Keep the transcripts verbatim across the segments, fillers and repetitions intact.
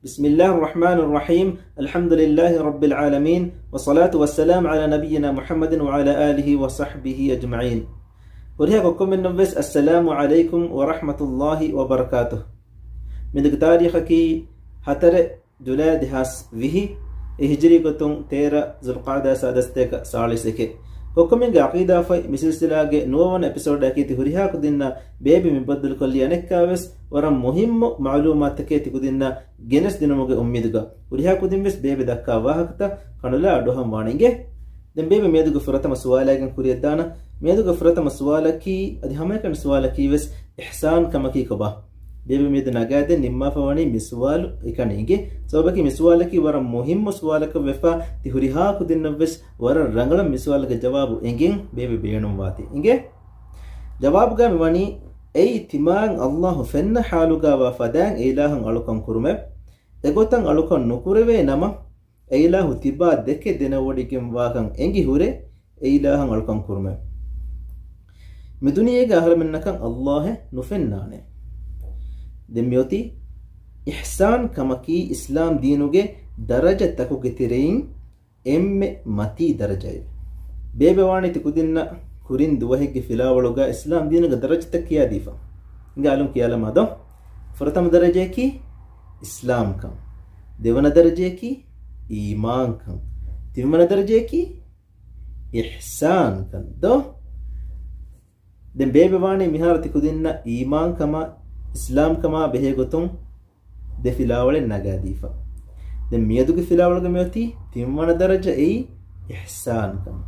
بسم الله الرحمن الرحيم. الحمد لله رب العالمين، والصلاة والسلام على نبينا محمد وعلى آله وصحبه أجمعين. ހުރިހާ ކޮއްކޮމެންނަށްވެސް السلام عليكم ورحمة الله وبركاته. މިއަދުގެ ތާރީޚަކީ ހަތަރެއް ޖުލައި ދެހާސް ވިހި، އެ ހިޖްރީ ގޮތުން ތޭރަ ޒުލްޤާދާ ސާދަ ސަތޭކަ ސާޅީސް އެކެއް. ކޮއްކޮމެންގެ ޢަޤީދާ ފޮތް މި ސިލްސިލާގެ ނުވަވަނަ އެޕިސޯޑަކީ ތި ހުރިހާ ކުދިންނަށް ބޭބެ މި ބައްދަލުކޮށްލި އަނެއްކާވެސް ވަރަށް މުހިއްމު މަޢުލޫމާތުތަކެއް ތި ކުދިންނަށް ގެނެސްދިނުމުގެ އުއްމީދުގަ. ހުރިހާ ކުދިންވެސް ބޭބެ ދައްކާ ވާހަކަތައް ކަނުލާ އަޑުއަހަން ވާނެ އިނގޭ. ދެން ބޭބެ މިއަދުގެ ފުރަތަމަ ސުވާލާގެން ކުރިއަށްދާނަން. މިއަދުގެ ފުރަތަމަ ސުވާލަކީ، އަދި ހަމައެކަނި ސުވާލަކީވެސް އިޙްސާން ކަމަކީ ކޮބާ؟ ބޭބެ މިއަދު ނަގާދޭން ނިންމާފަ ވަނީ މި ސުވާލު އެކަނި އިނގޭ. ސަބަބަކީ މި ސުވާލަކީ ވަރަށް މުހިއްމު ސުވާލަކަށް ވެފަ، ތި ހުރިހާ ކުދިންނަށްވެސް ވަރަށް ރަނގަޅަށް މި ސުވާލުގެ ޖަވާބު އެނގެން ބޭބެ ބޭނުންވާތީ އިނގޭ. ޖަވާބުގަ މިވަނީ، އެއީ ތިމާއަށް ﷲ ފެންނަ ޙާލުގަ ވާ ފަދައިން އެއިލާހަށް އަޅުކަން ކުރުމެވެ. އެގޮތަށް އަޅުކަން ނުކުރެވޭ ނަމަ، އެއިލާހު ތިބާ ދެކެ ދެނެވޮޑިގެން ވާކަން އެނގި ހުރެ، އެއިލާހަށް އަޅުކަން ކުރުމެވެ. މި ދުނިޔޭގަ އަހަރެމެންނަކަށް ﷲ އެއް ނުފެންނާނެ. ދެން މިއޮތީ އިޙްސާން ކަމަކީ އިސްލާމް ދީނުގެ ދަރަޖަތަކުގެ ތެރެއިން އެންމެ މަތީ ދަރަޖައެވެ. ބޭބެ ވާނީ ތި ކުދިންނަށް ކުރިން ދުވަހެއްގެ ފިލާވަޅުގަ އިސްލާމް ދީނުގެ ދަރަޖަތައް ކިޔާދީފަ. އިނގޭ އަލުން ކިޔާލަމާ ދޯ. ފުރަތަމަ ދަރަޖައަކީ އިސްލާމްކަން. ދެވަނަ ދަރަޖައަކީ އީމާންކަން. ތިންވަނަ ދަރަޖައަކީ އިޙްސާންކަން ދޯ. ދެން ބޭބެ ވާނީ މިހާރު ތި ކުދިންނަށް އީމާންކަމާ އިސްލާމްކަމާ ބެހޭ ގޮތުން ދެ ފިލާވަޅެއް ނަގާދީފަ. ދެން މިއަދުގެ ފިލާވަޅުގަ މިއޮތީ ތިންވަނަ ދަރަޖަ އެއީ އިޙްސާންކަން.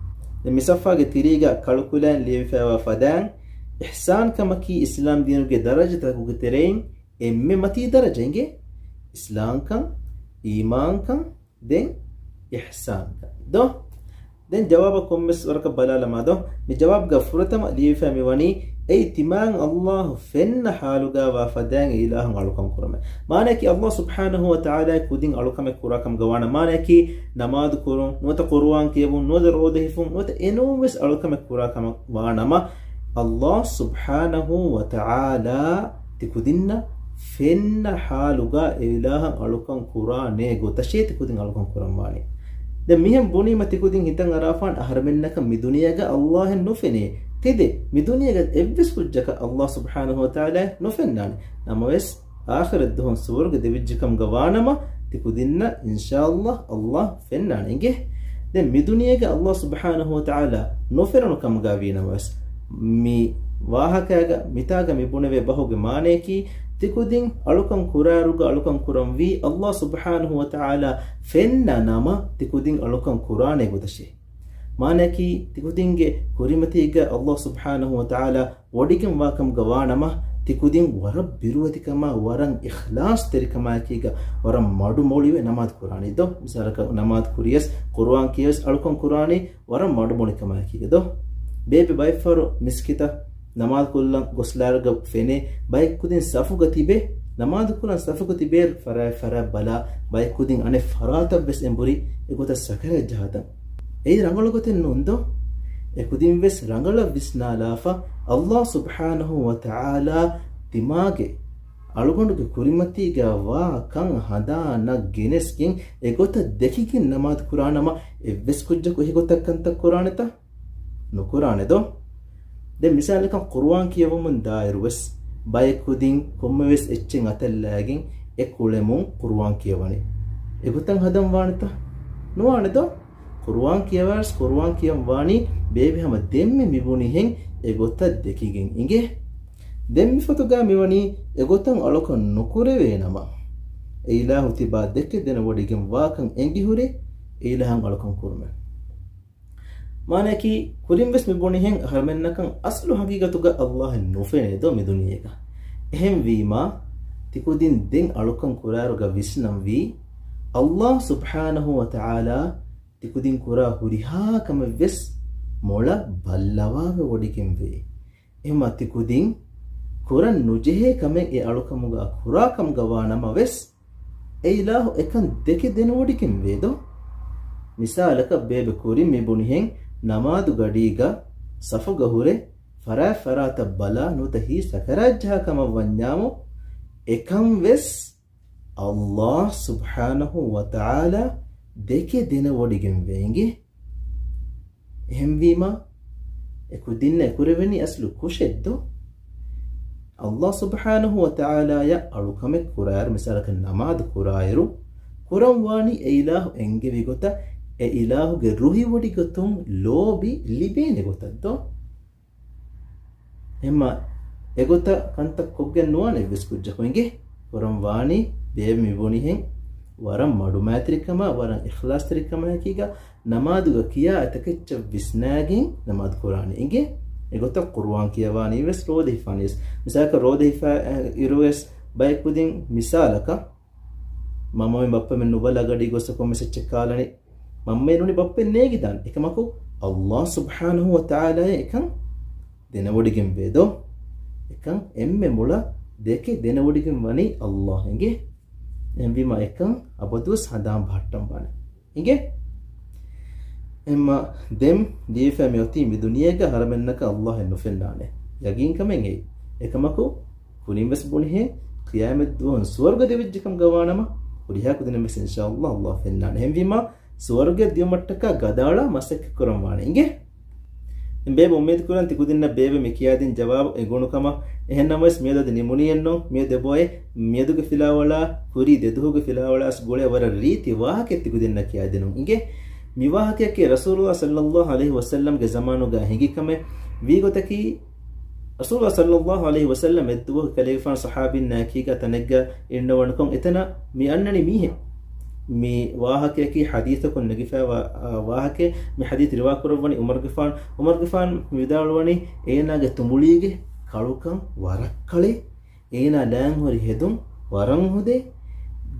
ދެން މި ސަފްހާގެ ތިރީގަ ކަޅުކުލައިން ލިޔެވިފައިވާ ފަދައިން އިޙްސާންކަމަކީ އިސްލާމް ދީނުގެ ދަރަޖަތަކުގެ ތެރެއިން އެންމެ މަތީ ދަރަޖަ އިނގޭ. އިސްލާމްކަން، އީމާންކަން، ދެން އިޙްސާންކަން ދޯ؟ ދެން ޖަވާބަށް ކޮންމެސް ވަރަކަށް ބަލާލަމާ ދޯ؟ މި ޖަވާބުގަ ފުރަތަމަ ލިޔެވިފައި މިވަނީ، އެއީ ތިމާއަށް ﷲ ފެންނަ ޙާލުގަ ވާ ފަދައިން އެއިލާހަށް އަޅުކަން ކުރުމެވެ. މާނައަކީ ﷲ ސުބްޙާނަހޫ ވަތަޢާލާ ކުދިން އަޅުކަމެއް ކުރާ ކަމުގަ ވާނަމަ، މާނައަކީ ނަމާދު ކުރުން، ނުވަތަ ޤުރުއާން ކިޔެވުން، ނުވަތަ ރޯދަ ހިފުން، ނުވަތަ އެނޫންވެސް އަޅުކަމެއް ކުރާ ކަމަށް ވާނަމަ، ﷲ ސުބްޙާނަހޫ ވަތަޢާލާ ތި ކުދިންނަށް ފެންނަ ޙާލުގަ އެއިލާހަށް އަޅުކަން ކުރާނޭ ގޮތަށޭ ތި ކުދިން އަޅުކަން ކުރަން ވާނީ. ދެން މިހެން ބުނީމަ ތި ކުދިން ހިތަށް އަރާފާނެ އަހަރެމެންނަކަށް މި ދުނިޔޭގަ ﷲ އެއް ނުފެނޭ. ތިދެ މި ދުނިޔޭގަ އެއްވެސް ކުއްޖަކަށް ﷲ ސުބްޙާނަހޫ ވަތަޢާލާ ނުފެންނާނެ. ނަމަވެސް، އާޚިރަތް ދުވަހުން ސުވަރުގެ ދެވިއްޖެ ކަމުގަ ވާނަމަ، ތި ކުދިންނަށް އިންޝާﷲ ﷲ ފެންނާނެ އިނގޭ. ދެން މި ދުނިޔޭގަ ﷲ ސުބްޙާނަހޫ ވަތަޢާލާ ނުފެނުނު ކަމުގަ ވީނަމަވެސް، މި ވާހަކައިގަ މިތާގަ މި ބުނެވޭ ބަހުގެ މާނަޔަކީ، ތި ކުދިން އަޅުކަން ކުރާއިރުގަ އަޅުކަން ކުރަންވީ ﷲ ސުބްޙާނަހޫ ވަތަޢާލާ ފެންނަ ނަމަ، ތި ކުދިން އަޅުކަން ކުރާނޭ ގޮތަށޭ. މާނަޔަކީ، ތި ކުދިންގެ ކުރިމަތީގަ ﷲ ސުބްޙާނަހޫ ވަތަޢާލާ ވޮޑިގެން ވާ ކަމުގަ ވާނަމަ، ތި ކުދިން ވަރަށް ބިރުވެތިކަމާ، ވަރަށް އިޚްލާޞްތެރިކަމާއެކީގަ، ވަރަށް މަޑުމޮޅިވެ ނަމާދު ކުރާނީ ދޯ؟ މިސާލަކަށް، ނަމާދު ކުރިޔަސް، ޤުރުއާން ކިޔަވެސް އަޅުކަން ކުރާނީ، ވަރަށް މަޑުމޮޅިކަމާއެކީގަ ދޯ؟ ބޭބެ ބައެއް ފަހަރު މިސްކިތަށް ނަމާދު ކޮށްލަން ގޮސްލާއިރުގަ ފެނޭ، ބައެއް ކުދިން ސަފުގަ ތިބޭ، ނަމާދު ކުރަން ސަފުގަ ތިބޭއިރު ފަރާތް ފަރާތް ބަލާ، ބައެއް ކުދިން އަނެއް ފަރާތަށްވެސް އެނބުރި، އެގޮތަށް ސަކަރާތް ޖަހާތަން. އެއީ ރަނގަޅު ގޮތެއް ނޫން ދޯ؟ އެކުދިން ވެސް ރަނގަޅަށް ވިސްނާލާފަ، ﷲ ސުބްޙާނަހޫ ވަތަޢާލާ ތިމާގެ އަޅުގަނޑުގެ ކުރިމަތީގަ ވާ ކަން ހަނދާނަށް ގެނެސްގެން، އެގޮތަށް ދެކިގެން ނަމާދު ކުރާނަމަ، އެއްވެސް ކުއްޖަކު އެގޮތަށް ކަންތައް ކުރާނެތަ؟ ނުކުރާނެ ދޯ؟ ދެން މިސާލަކަށް ޤުރުއާން ކިޔަވަމުން ދާއިރު ވެސް، ބައެއް ކުދިން ކޮންމެވެސް އެއްޗެއް އަތަށްލައިގެން އެ ކުޅެމުން ޤުރުއާން ކިޔަވަނީ. އެގޮތަށް ހަދަން ވާނެތަ؟ ނުވާނެ ދޯ؟ ޤުރުއާން ކިޔަވާސް ޤުރުއާން ކިޔަން ވާނީ ބޭބެ ހަމަ ދެންމެ މިބުނިހެން އެގޮތަށް ދެކިގެން އިނގޭ. ދެން މިފޮތުގަ މިވަނީ އެގޮތަށް އަޅުކަން ނުކުރެވޭ ނަމަ، އެއިލާހު ތިބާ ދެކެ ދެނެވޮޑިގެން ވާކަން އެނގިހުރެ އެއިލާހަށް އަޅުކަން ކުރުމެވެ. މާނައަކީ، ކުރިންވެސް މި ބުނިހެން އަހަރުމެންނަކަށް އަސްލު ހަގީގަތުގަ ﷲ އެއް ނުފެނޭ ދޯ މި ދުނިޔޭގަ. އެހެންވީމާ، ތިކުދިން ދެން އަޅުކަން ކުރާއިރުގަ ވިސްނަންވީ، ﷲ ސުބްޙާނަހޫ ވަތަޢާލާ ތިކުދިން ކުރާ ހުރިހާ ކަމެއްވެސް މޮޅަށް ބައްލަވާވެވޮޑިގެންވޭ. އެހެންމާ ތިކުދިން ކުރަން ނުޖެހޭ ކަމެއް އެ އަޅުކަމުގަ ކުރާ ކަމުގަ ވާ ނަމަވެސް، އެ އިލާހު އެކަން ދެކެ ދެނެވޮޑިގެންވޭ ދޯ؟ މިސާލަކަށް ބޭބެ ކުރިން މި ބުނިހެން ނަމާދު ގަޑީގަ ސަފުގަ ހުރެ ފަރާތް ފަރާތަށް ބަލާ ނުވަތަ ހީ ސަކަރާތް ޖަހާ ކަމަށް ވަންޏާމު، އެކަން ވެސް ﷲ ސުބްޙާނަހޫ ވަތަޢާލާ ދެކެ ދެނެވޮޑިގެންވޭ އިނގޭ. އެހެންވީމާ، އެ ކުދިންނަށް އެކުރެވެނީ އަސްލު ކުށެއްދޯ؟ ﷲ ސުބްޙާނަހޫ ވަތަޢާލާޔަށް އަޅުކަމެއް ކުރާއިރު، މިސާލަކަށް ނަމާދު ކުރާއިރު، ކުރަން ވާނީ އެ އިލާހު އެންގެވި ގޮތަށް، އެ އިލާހުގެ ރުހިވޮޑި ގޮތުން ލޯބި ލިބޭނެ ގޮތަށްދޯ؟ އެހެންމާ އެގޮތަށް ކަންތައް ކޮށްގެން ނުވާނެ އެއްވެސް ކުއްޖަކު އިނގޭ. ކުރަން ވާނީ ބޭބެ މިބުނިހެން ވަރަށް މަޑުމައިތިރިކަމާ، ވަރަށް އިޚްލާޞްތެރިކަމާއެކީގަ ނަމާދުގަ ކިޔާ އެތަކެއްޗަށް ވިސްނާގެން ނަމާދު ކުރާނީ އިނގޭ. އެގޮތަށް ޤުރުއާން ކިޔަވާނީވެސް ރޯދަ ހިފާނީވެސް. މިސާލަކަށް ރޯދަ ހިފާ އިރުވެސް ބައެއް ކުދިން މިސާލަކަށް މަންމަމެން ބައްޕަމެން ނުބަލާ ގަޑީ ގޮސް ކޮންމެސް އެއްޗެއް ކާލަނީ. މަންމައެއް ނޫނީ ބައްޕައެއް ނޭގިދާނެ. އެކަމަކު، ﷲ ސުބްޙާނަހޫ ވަތަޢާލާޔަށް އެކަން ދެނެވޮޑިގެން ވޭދޯ؟ އެކަން އެންމެ މޮޅަށް ދެކެ ދެނެވޮޑިގެން ވަނީ ﷲ އިނގޭ. އެހެންވީމާ އެކަން އަބަދުވެސް ހަނދާން ބަހައްޓަން ވާނެ. އިނގޭ؟ އެހެންމާ ދެން ލިޔެފަ މި އޮތީ މި ދުނިޔޭގަ ހަރަމެއްނަކަށް ﷲ އެއް ނުފެންނާނެ. ޔަގީންކަމެއް އެއީ. އެކަމަކު، ކުރިންވެސް ބުނިހޭ، ޤިޔާމަތްދުވަހުން ސުވަރުގެ ދެވިއްޖެކަމުގަ ވާނަމަ، ހުރިހާ ކުދިންނަށްވެސް އިންޝާﷲ ﷲ ފެންނާނެ. އެހެންވީމާ، ސުވަރުގެ ދިޔުމަށްޓަކާ ގަދައަޅާ މަސައްކަތްކުރަން ވާނެ. އިނގޭ؟ ބޭބެ އުއްމީދު ކުރަން ތިކުދިންނަށް ބޭބެ މި ކިޔާދިން ޖަވާބު އެނގުނު ކަމަށް. އެހެންނަމަވެސް މިއަދު އަދި ނިމުނީއެއްނު. މިއަދު އެބައޮތް މިއަދުގެ ފިލާވަޅާ ކުރީ ދެދުވަހުގެ ފިލާވަޅާ ގުޅޭ ވަރަށް ރީތި ވާހަކައެއް ތިކުދިންނަށް ކިޔާދިނުން. އިނގޭ؟ މި ވާހަކަޔަކީ ރަސޫލުﷲ ޞައްލައްލާހު ޢަލައިހި ވަސައްލަމްގެ ޒަމާނުގަ ހިނގި ކަމެއް. ވީގޮތަކީ، ރަސޫލުﷲ ޞައްލައްލާހު ޢަލައިހި ވަސައްލަމް އެއްދުވަހު ކަލޭގެފާނު ޞަޙާބީންނާ އެކީގަ ތަނެއްގަ އިންނަވަނިކޮށް، އެތަނަށް މި އަންނަނީ މީހެއް. މި ވާހަކަޔަކީ ޙަދީޘަކުން ނެގިފައިވާ، އާ، ވާހަކައެއް. މި ޙަދީޘް ރިވާ ކުރައްވަނީ ޢުމަރުގެފާނު. ޢުމަރުގެފާނު މި ވިދާޅުވަނީ އޭނާގެ ތުނބުޅީގެ ކަޅުކަން ވަރަށް ކަޅޭ. އޭނާ ލާންހުރި ހެދުން ވަރަށް ހުދޭ.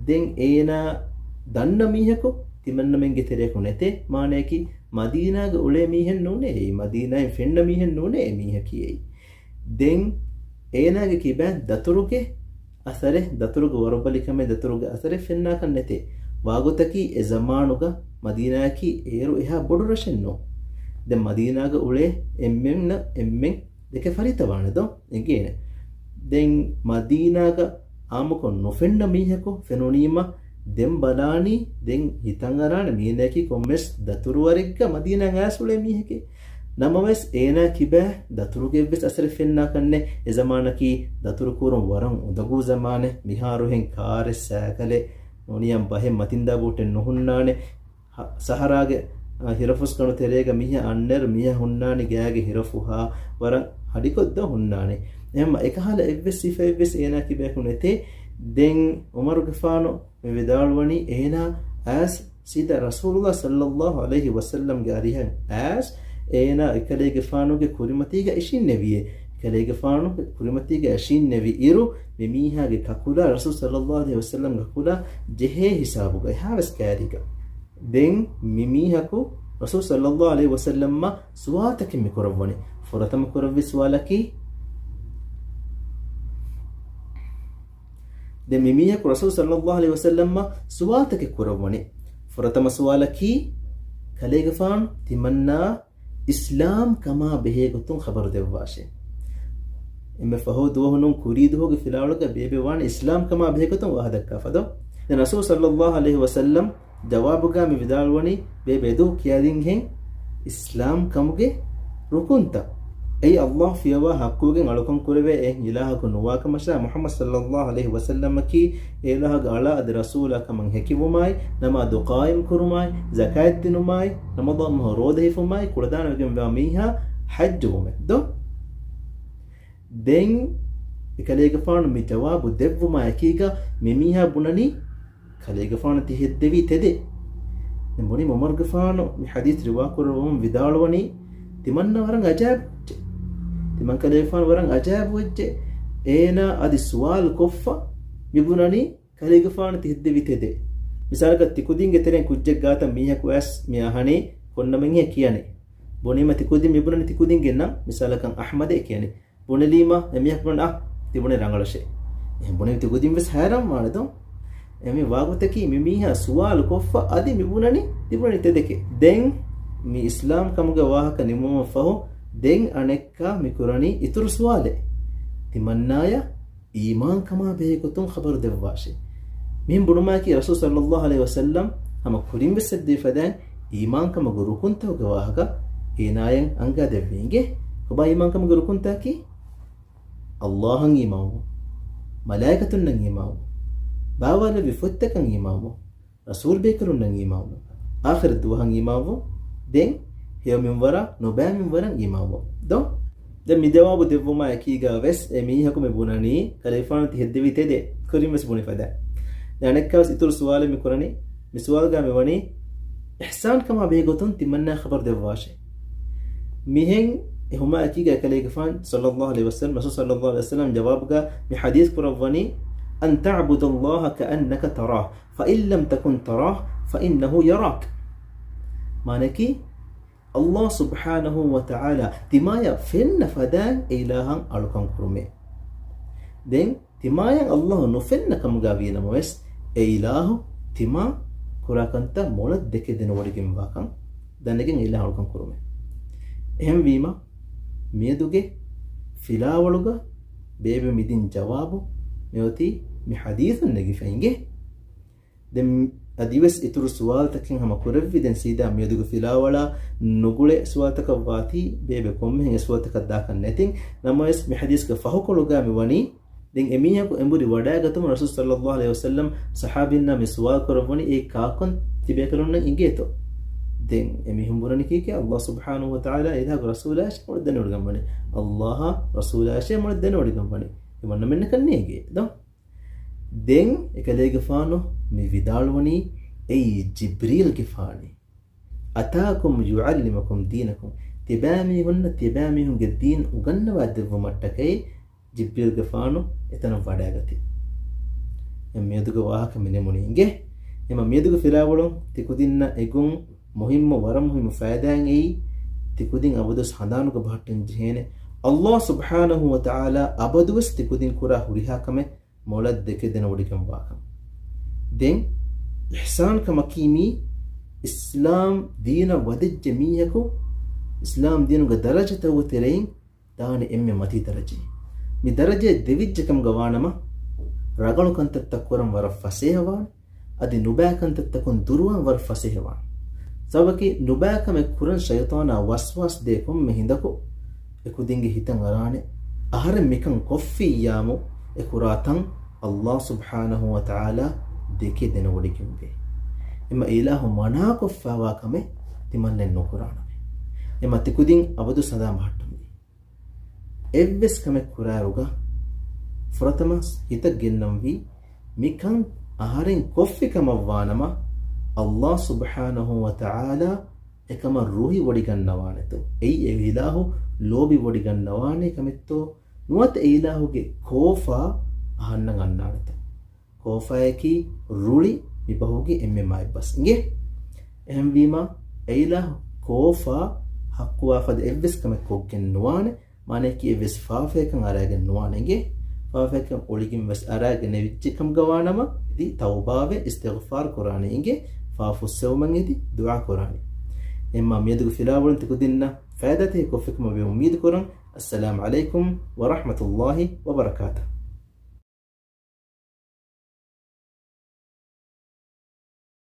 ދެން އޭނާ ދަންނަ މީހަކު ތިމަންނަމެންގެ ތެރެއަކު ނެތޭ. މާނަޔަކީ މަދީނާގަ އުޅޭ މީހެއް ނޫނޭ އެއީ. މަދީނާއިން ފެންނަ މީހެއް ނޫނޭ އެ މީހަކީ އެއީ. ދެން އޭނާގެ ކިބައިން ދަތުރުގެ އަސަރެއް، ދަތުރުގެ ވަރުބަލިކަމެއް، ދަތުރުގެ އަސަރެއް ފެންނާކަށް ނެތޭ. ވާގޮތަކީ އެ ޒަމާނުގަ މަދީނާއަކީ އޭރު އެހާ ބޮޑު ރަށެއް ނޫން. ދެން މަދީނާގަ އުޅޭ އެންމެންނަށް އެންމެން ދެކެ ފަރިތަވާނެ ދޯ؟ އެނގޭނެ. ދެން މަދީނާގަ އާއްމުކޮށް ނުފެންނަ މީހަކު ފެނުނީމަ، ދެން ބަލާނީ، ދެން ހިތަށް އަރާނެ މީނައަކީ ކޮންމެސް ދަތުރުވަރެއްގަ މަދީނާއަށް އައިސް އުޅޭ މީހެކޭ. ނަމަވެސް އޭނާ ކިބައިން ދަތުރުގެ އެއްވެސް އަސަރެއް ފެންނާކަށް ނެތް. އެ ޒަމާނަކީ ދަތުރު ކޫރުން ވަރަށް އުނދަގޫ ޒަމާނެއް. މިހާރުހެން ކާރެއް ސައިކަލެއް ނޫނިއްޔާ ބަހެއް މަތިންދާ ބޯޓެއް ނުހުންނާނެ. ހަ-، ސަހަރާގެ، އަ، ހިރަފުސްކަނޑު ތެރޭގަ މީހާ އަންނައިރު މީހާ ހުންނާނީ ގާގެ ހިރަފުހާ ވަރަށް ހަޑިކޮށްދޯ ހުންނާނީ. އެހެންމަ އެކަހަލަ އެއްވެސް ސިފައެއްވެސް އޭނާ ކިބަޔަކު ނެތޭ. ދެން ޢުމަރުގެފާނު މި ވިދާޅުވަނީ އޭނާ އައިސް ސީދާ ރަސޫލުﷲ ޞައްލައްލާހު ޢަލައިހި ވަސައްލަމްގެ އަރިހަށް އައިސް އޭނާ އެކަލޭގެފާނުގެ ކުރިމަތީގަ އިށީންނެވިއޭ. ކަލޭގެފާނުގެ ކުރިމަތީގަ އިށީންނެވި އިރު މި މީހާގެ ކަކުލާ ރަސޫލު ޞައްލައްލާހު ޢަލައިހި ވަސައްލަމްގެ ކަކުލާ ޖެހޭ ހިސާބުގަ އެހާވެސް ކައިރީގަ. ދެން މި މީހަކު ރަސޫލު ޞައްލައްލާހު ޢަލައިހި ވަސައްލަމަށް ސުވާލުތަކެއް މި ކުރައްވަނީ. ފުރަތަމަ ކުރެއްވި ސުވާލަކީ، ދެން މި މީހަކު ރަސޫލު ޞައްލައްލާހު ޢަލައިހި ވަސައްލަމަށް ސުވާލުތަކެއް ކުރައްވަނީ. ފުރަތަމަ ސުވާލަކީ، ކަލޭގެފާނު ތިމަންނާ އިސްލާމް ކަމާ ބެހޭ ގޮތުން ޚަބަރު ދެއްވާށޭ. އެންމެ ފަހު ދުވަހު ނޫން ކުރީ ދުވަހުގެ ފިލާވަޅުގަ ބޭބެ ވާނެ އިސްލާމް ކަމާ ބެހޭ ގޮތުން ވާހަކަ ދައްކާފަ ދޯ؟ ދެން ރަސޫލު ޞައްލައްލާހު ޢަލައިހި ވަސައްލަމް ޖަވާބުގަ މި ވިދާޅުވަނީ، ބޭބެ އެދުވަހު ކިޔާދިންހެން އިސްލާމް ކަމުގެ ރުކުންތައް. އެއީ ﷲ ފިޔަވާ ޙައްޤުވެގެން އަޅުކަން ކުރެވޭ އެއް އިލާހަކު ނުވާކަމަށާ، މުޙައްމަދު ޞައްލައްލާހު ޢަލައިހި ވަސައްލަމަކީ އެ އިލާހުގެ އަޅާ އަދި ރަސޫލާ ކަމަށް ހެކިވުމާއި، ނަމާދު ޤާއިމް ކުރުމާއި، ޒަކާތް ދިނުމާއި، ރަމަޟާން މަހު ރޯދަ ހިފުމާއި، ކުޅަދާނަވެގެންވާ މީހާ ޙައްޖުވުމެއް ދޯ؟ ދެން އެކަލޭގެފާނު މި ޖަވާބު ދެއްވުމާ އެކީގަ މި މީހާ ބުނަނީ، ކަލޭގެފާނު ތި ހެއްދެވީ ތެދެއް. ދެން ބުނީ ޢުމަރުގެފާނު މި ޙަދީޘް ރިވާކުރައްވަމުން ވިދާޅުވަނީ، ތިމަންނަ ވަރަށް ޢަޖާއިބު ވެއްޖެ. ތިމަން ކަލޭގެފާނު ވަރަށް ޢަޖާއިބު ވެއްޖެ. އޭނާ އަދި ސުވާލު ކޮށްފަ މި ބުނަނީ، ކަލޭގެފާނު ތި ހެއްދެވީ ތެދެއް. މިސާލަކަށް ތިކުދިންގެ ތެރެއިން ކުއްޖެއް ގާތަށް މީހަކު އައިސް މި އަހަނީ ކޮން ނަމެއްހޭ ކިޔަނީ. ބުނީމަ ތިކުދިން މި ބުނަނީ ތިކުދިންގެ ނަން. މިސާލަކަށް އަޙްމަދޭ ކިޔަނީ. ބުނެލީމަ އެމީހަކު ބުނަނީ، އަ، ތިބުނެ ރަނގަޅަށޭ. އެހެން ބުނެ ތިކުދިން ވެސް ހައިރާން ވާނެ ދޯ؟ އެމީ ވާގޮތަކީ މި މީހާ ސުވާލު ކޮށްފަ އަދި މި ބުނަނީ ތިބުނަނީ ތެދެކޭ. ދެން މި އިސްލާމް ކަމުގެ ވާހަކަ ނިމުމަށް ފަހު ދެން އަނެއްކާ މި ކުރަނީ އިތުރު ސުވާލެއް. ތިމަންނާޔަށް އީމާން ކަމާ ބެހޭ ގޮތުން ޚަބަރު ދެއްވާށޭ. މިހެން ބުނުމާއެކީ ރަސޫލު ޞައްލައްލާހު ޢަލައިހި ވަސައްލަމް ހަމަ ކުރިން ވެސް އެއްދެވި ފަދައިން އީމާންކަމުގެ ރުކުންތަކުގެ ވާހަކަ އޭނާޔަށް އަންގާދެއްވީ އިނގޭ. ކޮބާ އީމާންކަމުގެ ރުކުންތަކީ؟ އައްލާހަށް އީމާންވުން، މަލާއިކަތުންނަށް އީމާންވުން، ބާވާލެއްވި ފޮތްތަކަށް އީމާންވުން، ރަސޫލް ބޭކަލުންނަށް އީމާންވުން، އާޚިރަތް ދުވަހަށް އީމާންވުން. ދެން ހެޔޮ މިންވަރަށް، ނުބައި މިންވަރަށް އީމާންވުން. ދޯ؟ ދެން މި ޖަވާބު ދެއްވުމާ އެކީގަ ވެސް އެ މީހަކު މި ބުނަނީ، ކަލޭގެފާނު ތި ހެއްދެވީ ތެދެއް، ކުރިން ވެސް ބުނި ފަދަ. ދެން އަނެއްކާ ވެސް އިތުރު ސުވާލެއް މި ކުރަނީ. މި ސުވާލުގަ މި ވަނީ، އިޙްސާން ކަމާ ބެހޭ ގޮތުން ތިމަންނާ ޚަބަރު ދެއްވާށޭ. މިހެން އެ ހުމާ އެކީގަ ކަލޭގެފާނު ޞައްލައްލާހު ޢަލައިހި ވަސައްލަމް، ރަސޫލު ޞައްލައްލާހު ޢަލައިހި ވަސައްލަމް ޖަވާބުގަ މި ޙަދީޘް ކުރައްވަނީ، أن تعبد الله كأنك تراه، فإن لم تكن تراه، فإنه يراك. މާނައަކީ، އައްލާހު ސުބްޙާނަހު ވަ ތަޢާލާ ތިމާޔަށް ފެންނަ ފަދައިން އެ އިލާހަށް އަޅުކަން ކުރުމޭ. ދެން ތިމާޔަށް އައްލާހު ނުފެންނަ ކަމުގަ ވީ ނަމަވެސް، އެ އިލާހު ތިމާ ކުރާ ކަންތައް މޮޅަށް ދެކެ ދެނެވޮޑިގެންވާކަން ދަނެގެން އެ އިލާހަށް އަޅުކަން ކުރުމޭ. އެހެންވީމަ، މިއަދުގެ ފިލާވަޅުގަ ބޭބެ މިދިން ޖަވާބު މިއޮތީ މި ޙަދީޘުން ނެގިފަ އިނގޭ. ދެން އަދިވެސް އިތުރު ސުވާލުތަކެއް ހަމަ ކުރެއްވި. ދެން ސީދާ މިއަދުގެ ފިލާވަޅާ ނުގުޅޭ ސުވާލުތަކަށް ވާތީ، ބޭބެ ކޮންމެހެން އެ ސުވާލުތަކަށް ދާކަށް ނެތިން. ނަމަވެސް، މި ޙަދީޘްގެ ފަހުކޮޅުގަ މި ވަނީ، ދެން އެމީހަކު އެނބުރި ވަޑައިގަތުމުން ރަސޫލު ޞައްލައްލާހު ޢަލައިހި ވަސައްލަމް ޞަޙާބީންނާ މި ސުވާލު ކުރައްވަނީ، އޭ ކާކުން ތިބޭކަލުންނަށް އިނގޭތޯ؟ ދެން އެމީހުން ބުނަނީ ކީކޭ؟ އައްލާހު ސުބްޙާނަހު ވަ ތަޢާލާ އިލާހުގެ ރަސޫލާއަށޭ މޮޅަށް ދެނެވޮޑިގަންވަނީ. އައްލާހާ ރަސޫލާއަށޭ މޮޅަށް ދެނެވޮޑިގަންވަނީ. އެ ވަންނަމެންނަކަށް ނޭނގޭ ދޯ؟ ދެން އެކަލޭގެފާނު މި ވިދާޅުވަނީ، އެއީ ޖިބްރީލްގެފާނޭ. أتاكم يعلمكم دينكم. ތިބާމީހުންނަށް ތިބާމީހުންގެ ދީން އުގަންނަވާ ދެއްވުމަށްޓަކައި ޖިބްރީލްގެފާނު އެތަނަށް ވަޑައިގަތީ. އެ މިއަދުގެ ވާހަކަ މި ނިމުނީ އިނގޭ. އެމަ މިއަދުގެ ފިލާވަޅުން ތިކުދިންނަށް އެގޮތް މުހިއްމު، ވަރަށް މުހިއްމު ފައިދާއެއް އެއީ، ތިކުދިން އަބަދުވެސް ހަނދާނުގަ ބަހައްޓަން ޖެހޭނެ. އައްލާހު ސުބްޙާނަހު ވަ ތަޢާލާ އަބަދުވެސް ތިކުދިން ކުރާ ހުރިހާ ކަމެއް މޮޅަށް ދެކެ ދެނެވޮޑިގެންވާކަން. ދެން އިޙްސާން ކަމަކީ މީ އިސްލާމް ދީނަށް ވަދެއްޖެ މީހަކު އިސްލާމް ދީނުގެ ދަރަޖަތަކުގެ ތެރެއިން ދާނެ އެންމެ މަތީ ދަރަޖައެއް. މި ދަރަޖައެއް ދެވިއްޖެ ކަމުގަ ވާނަމަ، ރަނގަޅު ކަންތައްތައް ކުރަން ވަރަށް ފަސޭހަވާނެ. އަދި ނުބައި ކަންތައްތަކުން ދުރުވާން ވަރަށް ފަސޭހަވާނެ. ސަބަބަކީ ނުބައި ކަމެއް ކުރަން ޝައިޠާނާ ވަސްވާސް ދޭ ކޮންމެ ހިނދަކު އެކުދިންގެ ހިތަށް އަރާނެ، އަހަރެން މިކަން ކޮށްފިއްޔާމު އެ ކުރާ ތަން އައްލާހު ސުބްޙާނަހު ވަ ތަޢާލާ ދެކެ ދެނެވޮޑިގެންވޭ. އެމަ އިލާހު މަނާކޮށްފައިވާ ކަމެއް ތިމަންނެއް ނުކުރާނަމޭ. އެމަ ތިކުދިން އަބަދު ހަނދާން ބަހައްޓަންވީ. އެއްވެސް ކަމެއް ކުރާއިރުގަ ފުރަތަމަ ހިތަށް ގެންނަންވީ، މިކަން އަހަރެން ކޮށްފި ކަމަށްވާނަމަ، އައްލާހު ސުބްޙާނަހު ވަ ތަޢާލާ އެކަމަށް ރުހިވޮޑިގަންނަވާނެތޯ؟ އެއީ އެ އިލާހު ލޯބިވޮޑިގަންނަވާނޭ ކަމެއްތޯ؟ ނުވަތަ އެ އިލާހުގެ ކޯފާ އަހަންނަށް އަންނާނެތޯ؟ ކޯފާއަކީ ރުޅި މި ބަހުގެ އެންމެ މާތް ބަސް އިނގޭ. އެހެންވީމަ، އެ އިލާހު ކޯފާ ޙައްޤުވާ ފަދަ އެއްވެސް ކަމެއް ކޮށްގެން ނުވާނެ. މާނައަކީ އެއްވެސް ފާފަޔަކަށް އަރައިގެން ނުވާނެ އިނގޭ. ފާފަޔަކަށް އޮޅިގެން ވެސް އަރައިގެން އެވިއްޖެ ކަމުގަ ވާނަމަ، އެދި ތައުބާވެ އިސްތިޣްފާރު ކުރާނެ އިނގޭ. ފާފަ ފުއްސެވުމަށް އެދި ދުޢާ ކުރާނެ. އެހެންމާ މިއަދުގެ ފިލާވަޅުން ތިކުދިންނަށް ފައިދާތަކެއް ކޮށްފިކަމަށް ވެ އުއްމީދު ކުރަން. އައްސަލާމް ޢަލައިކުމް ވަރަޙްމަތުﷲ ވަބަރަކާތުހު.